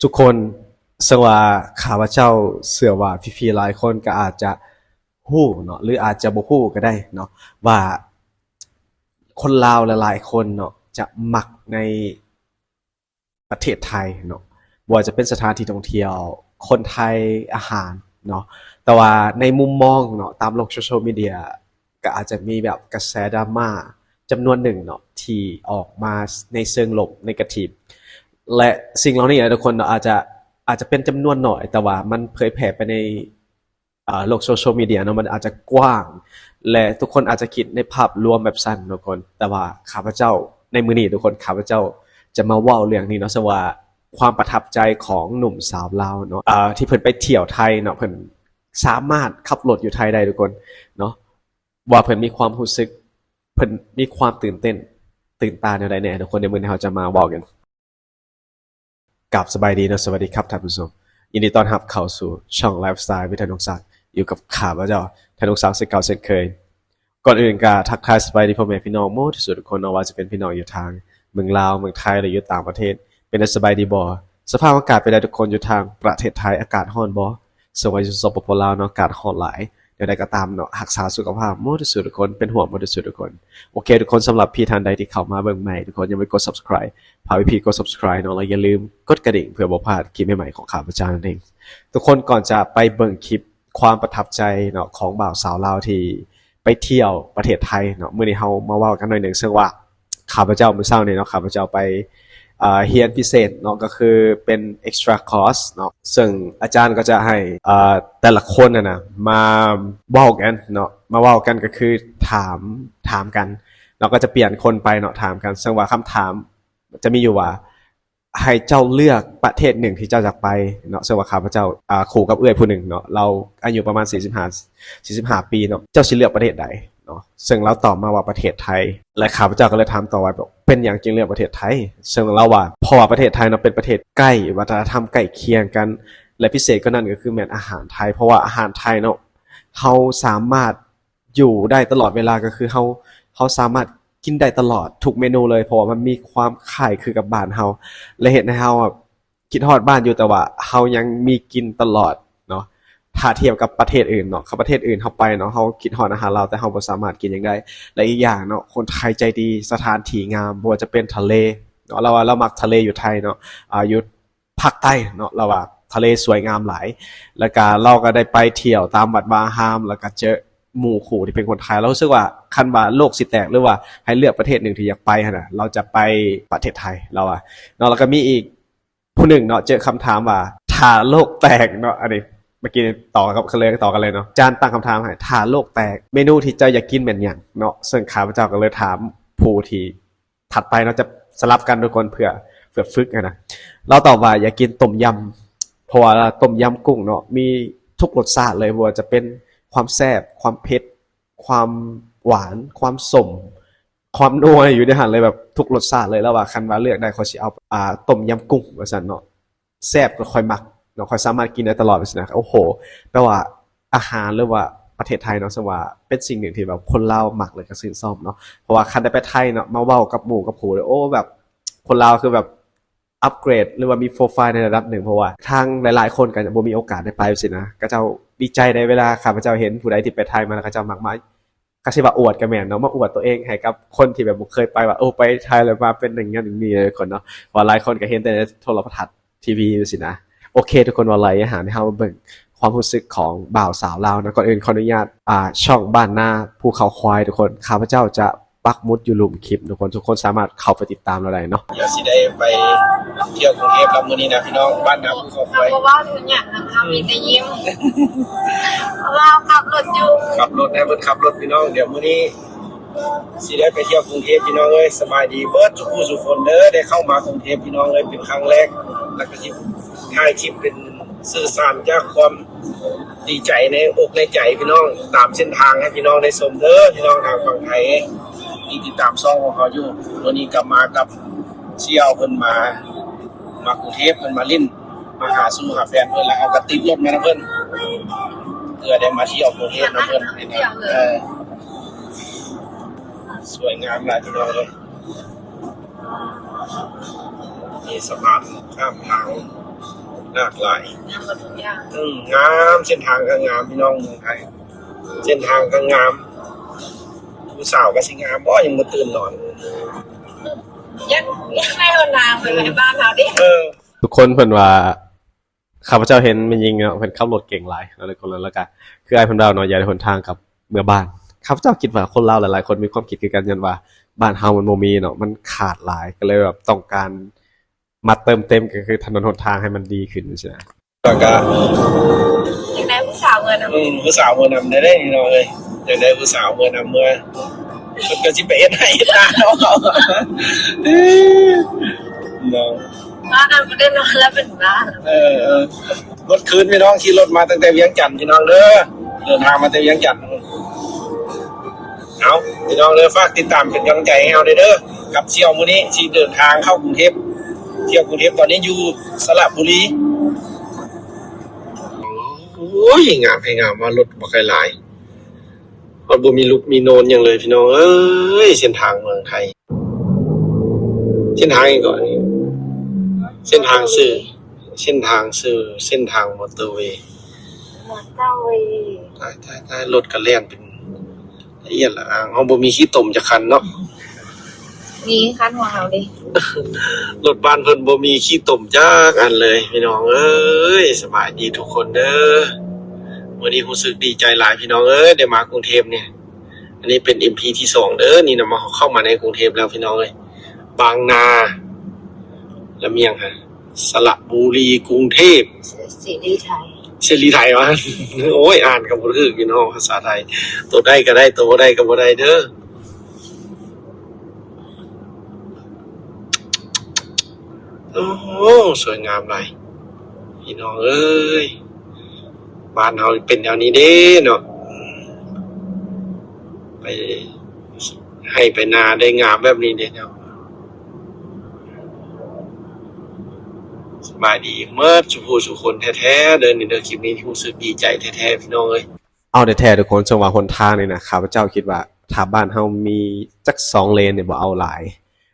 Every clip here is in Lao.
ທຸກຄົນ, ເຊິ່ງວ່າຂ້າພະເຈົ້າເຊື່ອວ່າພີ່ໆຫຼາຍຄົນກໍອາດຈະຮູ້ເນາະ ຫຼືອາດຈະບໍ່ຮູ້ກໍໄດ້ເນາະ ວ່າຄົນລາວຫຼາຍໆຄົນເນາະ ຈະມັກໃນປະເທດໄທເນາະ, ບໍ່ວ່າຈະເປັນສະຖານທີ່ທ່ອງທ່ຽວ, ຄົນໄທ, ອາຫານເນາະ. ແຕ່ວ່າໃນມຸມມອງເນາະ ຕາມໂລກໂຊຊຽວມີເດຍ ກໍອາດຈະມີແບບກະແສດຣາມາຈຳນວນໜຶ່ງເນາະ ທີ່ອອກມາໃນເຊີງລົບ ເນກາທີບ ແລະ ສິ່ງເຫຼົ່ານີ້ນະທຸກຄົນເນາະ ອາດຈະ ອາດຈະເປັນຈຳນວນໜ້ອຍ ແຕ່ວ່າມັນເຜີຍແຜ່ໄປໃນ ເອີ ໂລກໂຊຊຽວມີເດຍເນາະ ມັນອາດຈະກວ້າງ ແລະ ທຸກຄົນອາດຈະຄິດໃນພາບລວມແບບຊັ້ນເນາະທຸກຄົນ. ແຕ່ວ່າຂ້າພະເຈົ້າໃນມື້ນີ້ທຸກຄົນ ຂ້າພະເຈົ້າຈະມາເວົ້າເລື່ອງນີ້ເນາະ ເຊິ່ງວ່າຄວາມປະທັບໃຈຂອງໜຸ່ມສາວລາວເນາະ ເອີ ທີ່ເພິ່ນໄປທ່ຽວໄທເນາະ ເພິ່ນສາມາດຂັບລົດຢູ່ໄທໄດ້ທຸກຄົນເນາະ ວ່າເພິ່ນມີຄວາມຮູ້ສຶກ ເພິ່ນມີຄວາມຕື່ນເຕັ້ນຕື່ນຕາແນວໃດແດ່ທຸກຄົນ. ດຽວມື້ນີ້ເຮົາຈະມາເວົ້າກັນ. ກາບສະບາຍດີເນາະ ສະຫວັດດີຄັບທ່ານຜູ້ຊົມ, ຍິນດີຕ້ອນຮັບເຂົ້າສູ່ຊ່ອງ Lifestyle with ທະນົງສັກ ຢູ່ກັບຂ້າພະເຈົ້າ ທະນົງສັກ ເຊັ່ນເກົ່າເຊັ່ນເຄີຍ. ກ່ອນອື່ນກໍທັກທາຍສະບາຍດີພໍ່ແມ່ພີ່ນ້ອງໝົດທຸກຄົນເນາະ ວ່າຈະເປັນພີ່ນ້ອງຢູ່ທາງເມືອງລາວ ເມືອງໄທ ຫຼືຢູ່ຕ່າງປະເທດ ເປັນໄດ້ສະບາຍດີບໍ່? ສະພາບອາກາດເປັນໃດທຸກຄົນ? ຢູ່ທາງປະເທດໄທອາກາດຮ້ອນບໍ່? ເຊິ່ງວ່າຢູ່ ສປປ ລາວເນາະ ອາກາດຮ້ອນຫຼາຍ. ແນວໃດກໍຕາມເນາະ ຮັກສາສຸຂະພາບໝົດທຸກຄົນ ເປັນຫ່ວງໝົດທຸກຄົນ. ໂອເຄທຸກຄົນ, ສຳລັບພີ່ທ່ານໃດທີ່ເຂົ້າມາເບິ່ງໃໝ່ ທຸກຄົນຢ່າລືມກົດ Subscribe ຝາກພີ່ໆກົດ Subscribe ເນາະ ແລະຢ່າລືມກົດກະດິ່ງເພື່ອບໍ່ພາດຄລິບໃໝ່ໆຂອງຂ້າພະເຈົ້ານັ້ນເອງ. ທຸກຄົນ, ກ່ອນຈະໄປເບິ່ງຄລິບຄວາມປະທັບໃຈເນາະ ຂອງບ່າວສາວລາວທີ່ໄປທ່ຽວປະເທດໄທເນາະ, ມື້ນີ້ເຮົາມາເວົ້າກັນໜ້ອຍໜຶ່ງ ເຊິ່ງວ່າ ຂ້າພະເຈົ້າ ມື້ເຊົ້ານີ້ເນາະ ຂ້າພະເຈົ້າໄປ ເອີ ຮຽນພິເສດເນາະ ກໍຄືເປັນ extra course ເນາະ ເຊິ່ງອາຈານກໍຈະໃຫ້ ເອີ ແຕ່ລະຄົນຫັ້ນນະ ມາເວົ້າກັນເນາະ ມາເວົ້າກັນ ກໍຄືຖາມ ຖາມກັນເນາະ ກໍຈະປ່ຽນຄົນໄປເນາະ ຖາມກັນ. ເຊິ່ງວ່າຄຳຖາມຈະມີຢູ່ວ່າ ໃຫ້ເຈົ້າເລືອກປະເທດໜຶ່ງທີ່ເຈົ້າຢາກໄປເນາະ, ເຊິ່ງວ່າຂ້າພະເຈົ້າ ອາ ຄູ່ກັບເອື້ອຍຜູ້ໜຶ່ງເນາະ ລາວອາຍຸປະມານສີ່ສິບຫ້າ ສີ່ສິບຫ້າປີເນາະ, ເຈົ້າຊິເລືອກປະເທດໃດເນາະ? ເຊິ່ງລາວຕອບມາວ່າປະເທດໄທ ແລະ ຂ້າພະເຈົ້າກໍເລີຍຖາມຕໍ່ວ່າ ເປັນຫຍັງຈຶ່ງເລືອກປະເທດໄທ? ເຊິ່ງລາວວ່າ ເພາະວ່າປະເທດໄທເນາະ ເປັນປະເທດໃກ້ວັດທະນະທຳໃກ້ຄຽງກັນ ແລະ ພິເສດກວ່ານັ້ນກໍຄືແມ່ນອາຫານໄທ, ເພາະວ່າອາຫານໄທເນາະ ເຮົາສາມາດ ຢູ່ໄດ້ຕະຫຼອດເວລາ ກໍຄືເຮົາ ເຮົາສາມາດກິນໄດ້ຕະຫຼອດທຸກເມນູເລີຍ ເພາະວ່າມັນມີຄວາມຄ້າຍຄືກັບບ້ານເຮົາ ແລະ ເຮັດໃຫ້ເຮົາຄິດຮອດບ້ານຢູ່ ແຕ່ວ່າເຮົາຍັງມີກິນຕະຫຼອດເນາະ ຖ້າທຽບກັບປະເທດອື່ນເນາະ. ຄັນປະເທດອື່ນເຮົາໄປເນາະ ເຮົາຄິດຮອດອາຫານລາວ ແຕ່ເຮົາບໍ່ສາມາດກິນຫຍັງໄດ້. ແລະ ອີກຢ່າງເນາະ ຄົນໄທໃຈດີ, ສະຖານທີ່ງາມ ບໍ່ວ່າຈະເປັນທະເລເນາະ, ລາວວ່າລາວມັກທະເລຢູ່ໄທເນາະ ອາ ຢູ່ ພາກໃຕ້ເນາະ ລາວວ່າທະເລສວຍງາມຫຼາຍ ແລ້ວກະລາວກໍໄດ້ໄປທ່ຽວຕາມວັດວາອາຮາມ ແລ້ວກະເຈີໝູ່ຄູ່ທີ່ເປັນຄົນໄທ. ລາວຮູ້ສຶກວ່າຄັນວ່າໂລກຊິແຕກ ຫຼືວ່າໃຫ້ເລືອກປະເທດໜຶ່ງທີ່ຢາກໄປຫັ້ນນະ ລາວຈະໄປປະເທດໄທ ລາວວ່າເນາະ. ແລ້ວກໍມີອີກຜູ້ໜຶ່ງເນາະ ເຈີຄຳຖາມວ່າ ຖ້າໂລກແຕກເນາະ ອັນນີ້ເມື່ອກີ້ຕໍ່ກັນເລີຍ ຕໍ່ກັນເລີຍເນາະ ອາຈານຕັ້ງຄຳຖາມໃຫ້ ຖ້າໂລກແຕກ ເມນູທີ່ເຈົ້າຢາກກິນແມ່ນຫຍັງເນາະ? ເຊິ່ງຂ້າພະເຈົ້າກໍເລີຍຖາມຜູ້ທີ່ ຖັດໄປເນາະ ຈະສະຫຼັບກັນທຸກຄົນ ເພື່ອ ເພື່ອຝຶກຫັ້ນນະ. ລາວຕອບວ່າຢາກກິນຕົ້ມຍຳ ເພາະວ່າຕົ້ມຍຳກຸ້ງເນາະ ມີທຸກລົດຊາດເລີຍ ບໍ່ວ່າຈະເປັນຄວາມແຊບ ຄວາມເຜັດ ຄວາມຫວານ ຄວາມສົ້ມ ຄວາມນົວ ຢູ່ໃນຫັ້ນເລີຍ ແບບທຸກລົດຊາດເລີຍ. ລາວວ່າ ຄັນວ່າເລືອກໄດ້ ຂ້ອຍຊິເອົາ ອ່າ ຕົ້ມຍຳກຸ້ງ ວ່າຊັ້ນເນາະ. ແຊບ ກໍຂ້ອຍມັກເນາະ ຂ້ອຍສາມາດກິນໄດ້ຕະຫຼອດ ວ່າຊັ້ນນະ. ໂອ້ໂຫ ແປວ່າອາຫານ ຫຼືວ່າປະເທດໄທເນາະ ເຊິ່ງວ່າເປັນສິ່ງໜຶ່ງທີ່ແບບຄົນລາວມັກ ແລະ ກໍຊື່ນຊອບເນາະ. ເພາະວ່າຄັນໄດ້ໄປໄທເນາະ ມາເວົ້າກັບໝູ່ກັບຄູ່ເລີຍ ໂອ້ ແບບຄົນລາວຄືແບບອັບເກຣດ ຫຼືວ່າມີໂປຣໄຟລ໌ໃນລະດັບໜຶ່ງ ເພາະວ່າທາງຫຼາຍໆຄົນກໍບໍ່ມີໂອກາດໄດ້ໄປ ວ່າຊັ້ນນະ. ຂະເຈົ້າດີໃຈໃດ ເວລາຂ້າພະເຈົ້າເຫັນຜູ້ໃດທີ່ໄປໄທມາ ແລ້ວຂະເຈົ້າມັກມາ ກໍຊິວ່າອວດກໍແມ່ນເນາະ ມາອວດຕົວເອງໃຫ້ກັບຄົນທີ່ແບບບໍ່ເຄີຍໄປ ວ່າ ໂອ້ ໄປໄທແລ້ວມາເປັນຢ່າງນັ້ນຢ່າງນີ້ເລີຍທຸກຄົນເນາະ. ເພາະວ່າຫຼາຍຄົນກໍເຫັນແຕ່ໃນໂທລະທັດ ທີວີ ຊີ້ນະ. ໂອເຄ ທຸກຄົນ ເວົ້າຫຼາຍຢ່າຫາ ໃຫ້ເຮົາມາເບິ່ງຄວາມຮູ້ສຶກຂອງບ່າວສາວລາວເນາະ. ກ່ອນອື່ນຂໍອະນຸຍາດ ອ່າ ຊ່ອງບ້ານນາພູເຂົາຄວາຍ ທຸກຄົນ ຂ້າພະເຈົ້າຈະປັກໝຸດຢູ່ລຸ່ມຄລິບ ທຸກຄົນ ທຸກຄົນສາມາດເຂົ້າໄປຕິດຕາມລາວໄດ້ເນາະ. ດຽວຊິໄດ້ໄປທ່ຽວກຸງເທບແລ້ວມື້ນີ້ນະພີ່ນ້ອງ ບ້ານນາພູເຂົາຄວາຍ. ເຮົາບໍ່ເວົ້າອີ່ຫຍັງນຳ ເຮົາມີແຕ່ຍິ້ມ ເພາະວ່າເຮົາຂັບລົດຢູ່ ຂັບລົດ ໃຫ້ເພິ່ນຂັບລົດພີ່ນ້ອງ. ດຽວມື້ນີ້ຊິໄດ້ໄປທ່ຽວກຸງເທບພີ່ນ້ອງເອີຍ. ສະບາຍດີເບິດສູ່ຜູ້ສູ່ຄົນເດີ ໄດ້ເຂົ້າມາກຸງເທບພີ່ນ້ອງເອີຍ ເປັນຄັ້ງແລກ ແລ້ວກໍຊິຖ່າຍຄລິບເປັນ ສື່ສານຈາກຄວາມດີໃຈໃນອົກໃນໃຈພີ່ນ້ອງ ຕາມເສັ້ນທາງໃຫ້ພີ່ນ້ອງໄດ້ຊົມເດີພີ່ນ້ອງ. ທາງຝັ່ງໄທທີ່ຕິດຕາມຊ່ອງຂອງເຮົາຢູ່ ມື້ນີ້ກໍມາກັບສ່ຽວເພິ່ນ ມາ ມາກຸງເທບ ເພິ່ນມາຫຼິ້ນ ມາຫາສູ່ຫາແຟນເພິ່ນ ແລ້ວເຮົາກໍຕິດລົດມານຳເພິ່ນ ເພື່ອໄດ້ມາທ່ຽວກຸງເທບນຳເພິ່ນ. ເອີ ສວຍງາມຫຼາຍພີ່ນ້ອງເອີຍ. ມີສະພານຂ້າມທາງ ຫຼາກຫຼາຍ ງາມໝົດທຸກຢ່າງ ອືມ ງາມ ເສັ້ນທາງກໍງາມ ພີ່ນ້ອງເມືອງໄທ ເສັ້ນທາງກໍງາມ ຜູ້ສາວກໍຊິງາມບໍ່ ຍັງບໍ່ຕື່ນນອນ ຢາກ ຢາກໄດ້ຫົນທາງໄປ ອືມ ບ້ານເຮົາເດ້ ເອີ ທຸກຄົນເພິ່ນວ່າ ຂ້າພະເຈົ້າເຫັນແມ່ຍິງເນາະ ເພິ່ນຂັບລົດເກັ່ງຫຼາຍເນາະ ແລ້ວກໍ ແລ້ວກໍຄືອ້າຍເພິ່ນເວົ້າເນາະ ຢາກໄດ້ຫົນທາງກັບເມືອບ້ານ. ຂ້າພະເຈົ້າຄິດວ່າຄົນລາວຫຼາຍໆຄົນມີຄວາມຄິດຄືກັນ ຍ້ອນວ່າບ້ານເຮົາມັນບໍ່ມີເນາະ ມັນຂາດຫຼາຍ ກໍເລີຍແບບຕ້ອງການມາເຕີມເຕັມ ກໍຄືຖະໜົນຫົນທາງໃຫ້ມັນດີຂຶ້ນຊີ້ນະ. ແລ້ວກໍຢາກໄດ້ຜູ້ສາວເມືອນຳ ອືມ ຜູ້ສາວເມືອນຳໄດ້ເດ້ພີ່ນ້ອງເອີຍ ຢາກໄດ້ຜູ້ສາວເມືອນຳເມືອ ເພິ່ນກໍຊິໄປເຮັດໄຮ່ເຮັດນາເນາະ ເນາະ ວ່າກັນບໍ່ໄດ້ນອນແລ້ວເປັນບ້າ ເອີ ເອີ ເບິດຄືນພີ່ນ້ອງ ຂີ່ລົດມາຕັ້ງແຕ່ວຽງຈັນພີ່ນ້ອງເດີ ເດີນທາງມາແຕ່ວຽງຈັນ. ເອົາ ພີ່ນ້ອງເດີ ຝາກຕິດຕາມເປັນກຳລັງໃຈໃຫ້ເຮົາແດ່ເດີ ກັບທ່ຽວມື້ນີ້ຊິເດີນທາງເຂົ້າກຸງເທບ ທ່ຽວກຸງເທບ ຕອນນີ້ຢູ່ສະຫຼະບູລີ ໂອ້ຍ ງາມແຮງ ງາມວ່າ ລົດບໍ່ຄ່ອຍຫຼາຍ ຮອດບໍ່ມີຫຼຸບມີໂນນຫຍັງເລີຍພີ່ນ້ອງເອີຍ ເສັ້ນທາງເມືອງໄທ ເສັ້ນທາງຫຍັງເກາະ ເສັ້ນທາງຊື່ ເສັ້ນທາງຊື່ ເສັ້ນທາງມໍເຕີເວ ມອເຕີເວ ຕາຍ ຕາຍ ຕາຍ ລົດກໍແລ່ນເປັນລະອຽດລະອາງ ເຮົາບໍ່ມີຂີ້ຕົມຈັກຄັນເນາະ ມີຄັນຂອງເຮົາເດ້ ລົດບ້ານເພິ່ນບໍ່ມີຂີ້ຕົມຈັກອັນເລີຍ ພີ່ນ້ອງເອີຍ ສະບາຍດີທຸກຄົນເດີ ມື້ນີ້ຮູ້ສຶກດີໃຈຫຼາຍ ພີ່ນ້ອງເອີຍ ໄດ້ມາກຸງເທບນີ້ ອັນນີ້ເປັນອີພີທີສອງເດີ ນີ້ນະ ມາ ເຂົ້າມາໃນກຸງເທບແລ້ວ ພີ່ນ້ອງເອີຍ ບາງນາ ລະມຽງຫັ້ນ ສະຫຼະບູລີ ກຸງເທບ ເສລີໄທ ເສລີໄທວະ ໂອ້ຍ ອ່ານກໍບໍ່ຖືກພີ່ນ້ອງ ພາສາໄທ ໂຕໄດ້ກໍໄດ້ ໂຕບໍ່ໄດ້ກໍບໍ່ໄດ້ເດີ ໂອ້ໂຫ ສວຍງາມຫຼາຍ ພີ່ນ້ອງເອີຍ ບ້ານເຮົາເປັນແນວນີ້ເດ້ເນາະ ໄປໄຮ່ໄປນາໄດ້ງາມແບບນີ້ເດ້ເນາະ. ສະບາຍດີເໝິດສູ່ຜູ້ສູ່ຄົນແທ້ໆເດີ ນີ້ເດີ ຄລິບນີ້ຮູ້ສຶກດີໃຈແທ້ໆ ພີ່ນ້ອງເອີຍ. ເອົາແທ້ໆ ທຸກຄົນ ເຊິ່ງວ່າຫົນທາງນີ້ນະ ຂ້າພະເຈົ້າຄິດວ່າ ຖ້າບ້ານເຮົາມີຈັກສອງເລນນີ້ ບໍ່ເອົາຫຼາຍ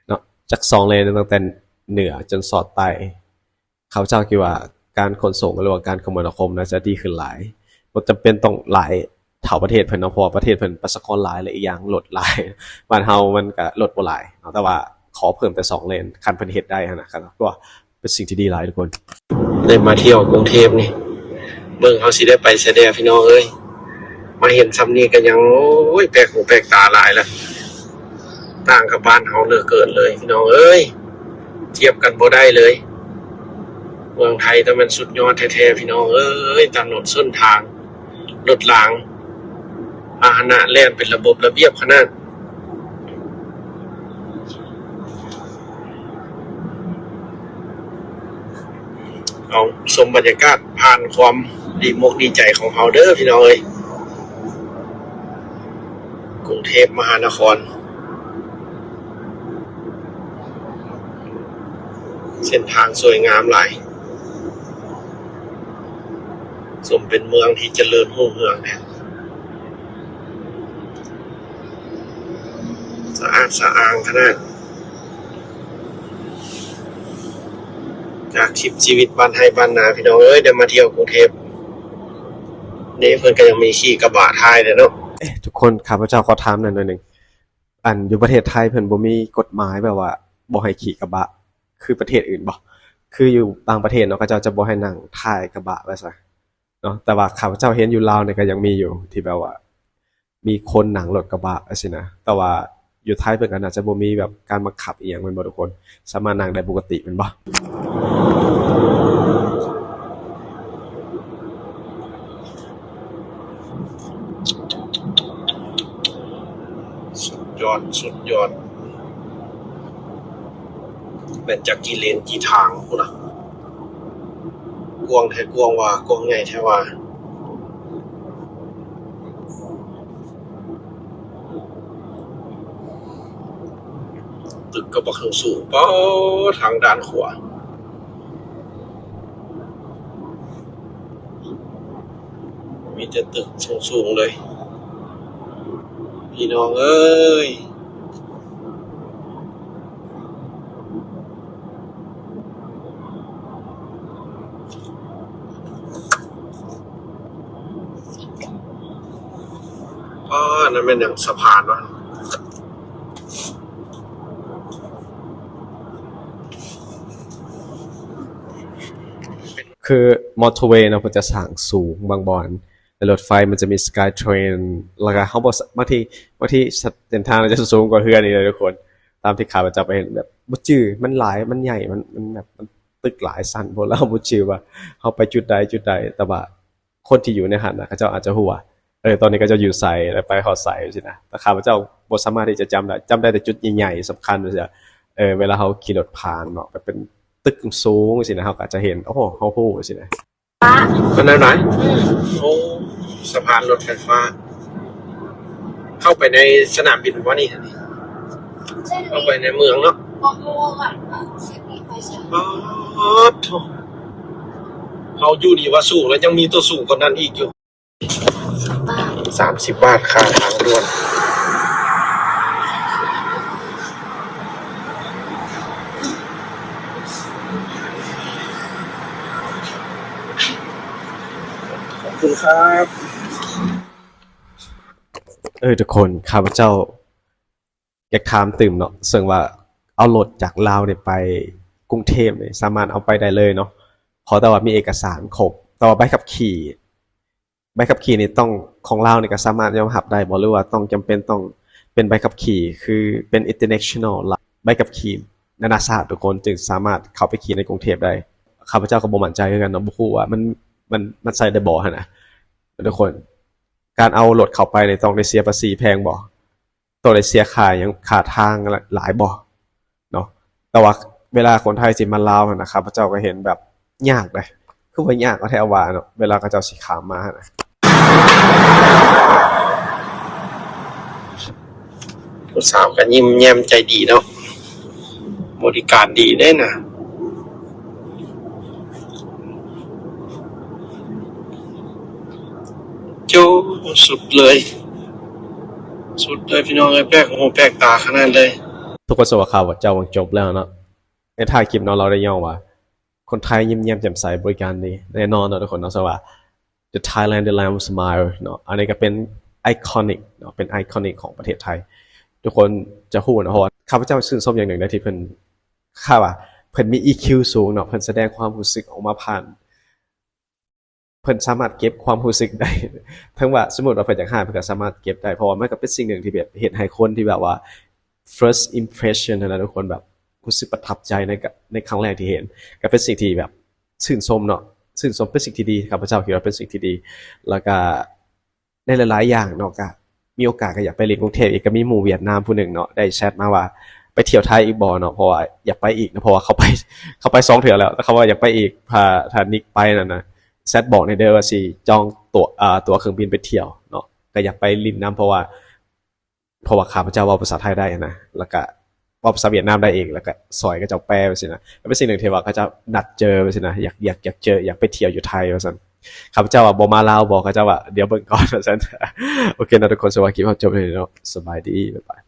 ເນາະ ຈັກສອງເລນ ຕັ້ງແຕ່ເໜືອຈົນສອດໃຕ້ ຂ້າພະເຈົ້າຄິດວ່າການຂົນສົ່ງ ຫຼືວ່າການຄົມມະນາຄົມໜ້າຈະດີຂຶ້ນຫຼາຍ ບໍ່ຈຳເປັນຕ້ອງຫຼາຍເທົ່າປະເທດເພິ່ນເນາະ ເພາະວ່າປະເທດເພິ່ນປະຊາກອນຫຼາຍ ແລະ ອີກຢ່າງລົດຫຼາຍ ບ້ານເຮົາມັນກະລົດບໍ່ຫຼາຍເນາະ ແຕ່ວ່າຂໍເພີ່ມແຕ່ສອງເລນ ຄັນເພິ່ນເຮັດໄດ້ຫັ້ນນະ ກໍເປັນສິ່ງທີ່ດີຫຼາຍທຸກຄົນ. ໄດ້ມາທ່ຽວກຸງເທບນີ້ ເບິ່ງເຮົາຊິໄດ້ໄປໃສແດ່ພີ່ນ້ອງເອີຍ. ມາເຫັນຊ່ຳນີ້ກໍຍັງ ໂອ້ຍ ແປກຫູແປກຕາຫຼາຍລະ ຕ່າງກັບບ້ານເຮົາເຫຼືອເກີນເລີຍພີ່ນ້ອງເອີຍ ທຽບກັນບໍ່ໄດ້ເລີຍ ເມືອງໄທຕ້ອງແມ່ນສຸດຍອດແທ້ໆ ພີ່ນ້ອງເອີຍ ຖະໜົນເສັ້ນທາງ ລົດລາງ ພາຫະນະແລ່ນເປັນລະບົບລະບຽບຂະໜາດ. ເອົາຊົມບັນຍາກາດຜ່ານຄວາມດີມົກດີໃຈຂອງເຮົາເດີພີ່ນ້ອງເອີຍ ກຸງເທບມະຫານະຄອນ ເສັ້ນທາງສວຍງາມຫຼາຍ ສົມເປັນເມືອງທີ່ຈະເລີນຮຸ່ງເຮືອງແທ້. ສະອາດສະອ້າງຂະໜາດ ຈາກຄລິບຊີວິດບ້ານໄຮ່ບ້ານນາ ພີ່ນ້ອງເອີຍ ໄດ້ມາທ່ຽວກຸງເທບ ນີ້ເພິ່ນກໍຍັງມີຂີ່ກະບະຖ່າຍເດ້ເນາະ. ເອະ ທຸກຄົນ ຂ້າພະເຈົ້າຂໍຖາມແດ່ໜ້ອຍໜຶ່ງ ອັນຢູ່ປະເທດໄທເພິ່ນບໍ່ມີກົດໝາຍແບບວ່າບໍ່ໃຫ້ຂີ່ກະບະຄືປະເທດອື່ນບໍ່? ຄືຢູ່ບາງປະເທດເນາະ ເຂົາເຈົ້າຈະບໍ່ໃຫ້ນັ່ງທ້າຍກະບະວ່າຊະເນາະ ແຕ່ວ່າຂ້າພະເຈົ້າເຫັນຢູ່ລາວນີ້ກໍຍັງມີຢູ່ ທີ່ແບບວ່າ ມີຄົນນັ່ງລົດກະບະຈັ່ງຊີ້ນະ ແຕ່ວ່າຢູ່ໄທເພິ່ນກໍໜ້າຈະບໍ່ມີແບບການບັງຄັບອີ່ຫຍັງແມ່ນບໍ່ທຸກຄົນ? ສາມາດນັ່ງໄດ້ປົກກະຕິແມ່ນບໍ່? ສຸດຍອດ ສຸດຍອດ. ແມ່ນຈັກກີ່ເລນກີ່ທາງພຸ້ນນະ ກວ້າງແທ້ກວ້າງວ່າ ກວ້າງໃຫຍ່ແທ້ວ່າ. ຕຶກກໍບັກສູງໆ ປາດ ທາງດ້ານຂວາ ມີແຕ່ຕຶກສູງໆເລີຍ ພີ່ນ້ອງເອີຍ. ອໍ ອັນນັ້ນແມ່ນຫຍັງ ສະພານວະ? ຄືມອເຕີເວເນາະ ເພິ່ນຈະສ້າງສູງບາງບ່ອນ ແລະ ລົດໄຟມັນຈະມີ SkyTrain ແລ້ວກໍເຮົາບໍ່ສາ ບາງທີ ບາງທີເສັ້ນທາງອາດຈະສູງກວ່າເຮືອນອີກເດ້ທຸກຄົນ ຕາມທີ່ຂ້າພະເຈົ້າໄປເຫັນ ແບບບໍ່ຈື່ ມັນຫຼາຍ ມັນໃຫຍ່ ມັນ ມັນແບບ ມັນຕຶກຫຼາຍຊັ້ນໂພດ ແລ້ວເຮົາບໍ່ຈື່ວ່າເຮົາໄປຈຸດໃດຈຸດໃດ ແຕ່ວ່າ ຄົນທີ່ຢູ່ໃນຫັ້ນນະ ເຂົາເຈົ້າອາດຈະຮູ້ວ່າ ເອີ ຕອນນີ້ເຂົາເຈົ້າຢູ່ໃສ ແລ້ວໄປຮອດໃສ ຈັ່ງຊີ້ນະ. ແຕ່ຂ້າພະເຈົ້າບໍ່ສາມາດທີ່ຈະຈຳໄດ້, ຈຳໄດ້ແຕ່ຈຸດໃຫຍ່ໆ ສຳຄັນ ຈັ່ງຊີ້ນະ. ເອີ ເວລາເຮົາຂີ່ລົດຜ່ານເນາະ ແບບເປັນຕຶກສູງ ຈັ່ງຊີ້ນະ ເຮົາກໍອາດຈະເຫັນ ໂອ້ ເຮົາຮູ້ ຈັ່ງຊີ້ນະ. ເປັນແນວໃດ? ໂອ້ ສະພານລົດໄຟຟ້າ. ເຂົ້າໄປໃນສະໜາມບິນບໍ່ນີ້? ເຂົ້າໄປໃນເມືອງເນາະ. ປາດໂທ້ ເຮົາຢູ່ນີ້ວ່າສູງ ແລ້ວຍັງມີຕົວສູງກວ່ານັ້ນອີກຢູ່. ສາມສິບບາດຄ່າທາງດ່ວນ. ຂອບຄຸນຄັບ. ເອີ ທຸກຄົນ ຂ້າພະເຈົ້າຢາກຖາມຕື່ມເນາະ ເຊິ່ງວ່າເອົາລົດຈາກລາວນີ້ໄປກຸງເທບນີ້ ສາມາດເອົາໄປໄດ້ເລີຍເນາະ ຂໍແຕ່ວ່າມີເອກະສານຄົບ. ແຕ່ວ່າໃບຂັບຂີ່ ໃບຂັບຂີ່ນີ້ຕ້ອງ ຂອງລາວນີ້ກໍສາມາດຍອມຮັບໄດ້ບໍ່ ຫຼືວ່າຕ້ອງ ຈຳເປັນຕ້ອງເປັນໃບຂັບຂີ່ ຄືເປັນ international ລະ ໃບຂັບຂີ່ນານາຊາດ ທຸກຄົນ ຈຶ່ງສາມາດເຂົ້າໄປຂີ່ໃນກຸງເທບໄດ້? ຂ້າພະເຈົ້າກໍບໍ່ໝັ້ນໃຈຄືກັນເນາະ ບໍ່ຮູ້ວ່າມັນ ມັນ ມັນໃຊ້ໄດ້ບໍ່ຫັ້ນນະ ທຸກຄົນ. ການເອົາລົດເຂົ້າໄປນີ້ຕ້ອງໄດ້ເສຍພາສີແພງບໍ່? ຕ້ອງໄດ້ເສຍຄ່າຫຍັງ ຄ່າທາງຫຼາຍບໍ່ເນາະ? ແຕ່ວ່າເວລາຄົນໄທຊິມາລາວຫັ້ນນະ ຂ້າພະເຈົ້າກໍເຫັນແບບຍາກເດ້ ຄືວ່າຍາກແທ້ວ່າເນາະ ເວລາເຂົາເຈົ້າຊິຂ້າມມາຫັ້ນນະ. ຜູ້ສາວກໍຍິ້ມແຍ້ມໃຈດີເນາະ ບໍລິການດີເດ້ນະ. ໂຈ ສຸດເລີຍ ສຸດເລີຍພີ່ນ້ອງເອີຍ ແປກຫູແປກຕາຂະໜາດເລີຍ. ທຸກຄົນ ສຳລັບຂ່າວຂອງເຈົ້າກໍຈົບແລ້ວເນາະ. ໃນທ້າຍຄລິບເນາະ ເຮົາໄດ້ຍ້ອງວ່າ ຄົນໄທຍິ້ມແຍ້ມແຈ່ມໃສ ບໍລິການດີ ແນ່ນອນເນາະ ທຸກຄົນເນາະ. ສະວ່າ The Thailand, the land of smile ເນາະ ອັນນີ້ກໍເປັນໄອຄອນິກເນາະ ເປັນໄອຄອນິກຂອງປະເທດໄທ ທຸກຄົນຈະຮູ້ເນາະ. ເພາະວ່າຂ້າພະເຈົ້າຊື່ນຊົມຢ່າງໜຶ່ງເດ້ ທີ່ເພິ່ນ ຂ້າວ່າເພິ່ນມີອີຄິວສູງເນາະ ເພິ່ນສະແດງຄວາມຮູ້ສຶກອອກມາຜ່ານ ເພິ່ນສາມາດເກັບຄວາມຮູ້ສຶກໄດ້ ເຖິງວ່າສົມມຸດວ່າເພິ່ນຢາກຮ້າຍ ເພິ່ນກໍສາມາດເກັບໄດ້ ເພາະວ່າມັນກໍເປັນສິ່ງໜຶ່ງທີ່ແບບເຮັດໃຫ້ຄົນທີ່ແບບວ່າ first impression ຫັ້ນນະ ທຸກຄົນ ແບບຮູ້ສຶກປະທັບໃຈໃນ ໃນຄັ້ງແລກທີ່ເຫັນ ກໍເປັນສິ່ງທີ່ແບບຊື່ນຊົມເນາະ ຊື່ນຊົມ ເປັນສິ່ງທີ່ດີ ຂ້າພະເຈົ້າຄິດວ່າເປັນສິ່ງທີ່ດີ ແລ້ວກໍ ໃນຫຼາຍໆຢ່າງເນາະ ກະມີໂອກາດກໍຢາກໄປຫຼິ້ນກຸງເທບອີກ. ກໍມີໝູ່ຫວຽດນາມຜູ້ໜຶ່ງເນາະ ໄດ້ແຊັດມາວ່າ ໄປທ່ຽວໄທອີກບໍ່ເນາະ ເພາະວ່າຢາກໄປອີກນະ ເພາະວ່າເຂົາໄປ ເຂົາໄປສອງເທື່ອແລ້ວ ແຕ່ເຂົາວ່າຢາກໄປອີກ ຖ້າ ຖ້ານິກໄປນັ້ນນະ ແຊັດບອກແດ່ເດີວ່າຊິຈອງຕົ໋ວ ເອີ ຕົ໋ວເຄື່ອງບິນໄປທ່ຽວເນາະ ກໍຢາກໄປຫຼິ້ນນຳ ເພາະວ່າ ເພາະວ່າຂ້າພະເຈົ້າເວົ້າພາສາໄທໄດ້ນະ ແລ້ວກະເວົ້າພາສາຫວຽດນາມໄດ້ອີກ ແລ້ວກະຊ່ອຍເຂົາເຈົ້າແປໄປຊີ້ນະ. ມັນເປັນສິ່ງໜຶ່ງທີ່ວ່າເຂົາເຈົ້ານັດເຈີໄປຊີ້ນະ ຢາກ ຢາກ ຢາກເຈີ ຢາກໄປທ່ຽວຢູ່ໄທວ່າຊັ້ນ. ຂ້າພະເຈົ້າວ່າບໍ່ມາລາວບໍ່ ເຂົາເຈົ້າວ່າດຽວເບິ່ງກ່ອນວ່າຊັ້ນ. ໂອເຄເນາະທຸກຄົນ ສຳລັບຄລິບເຮົາຈົບເທົ່ານີ້ເນາະ ສະບາຍດີ ບາຍບາຍ.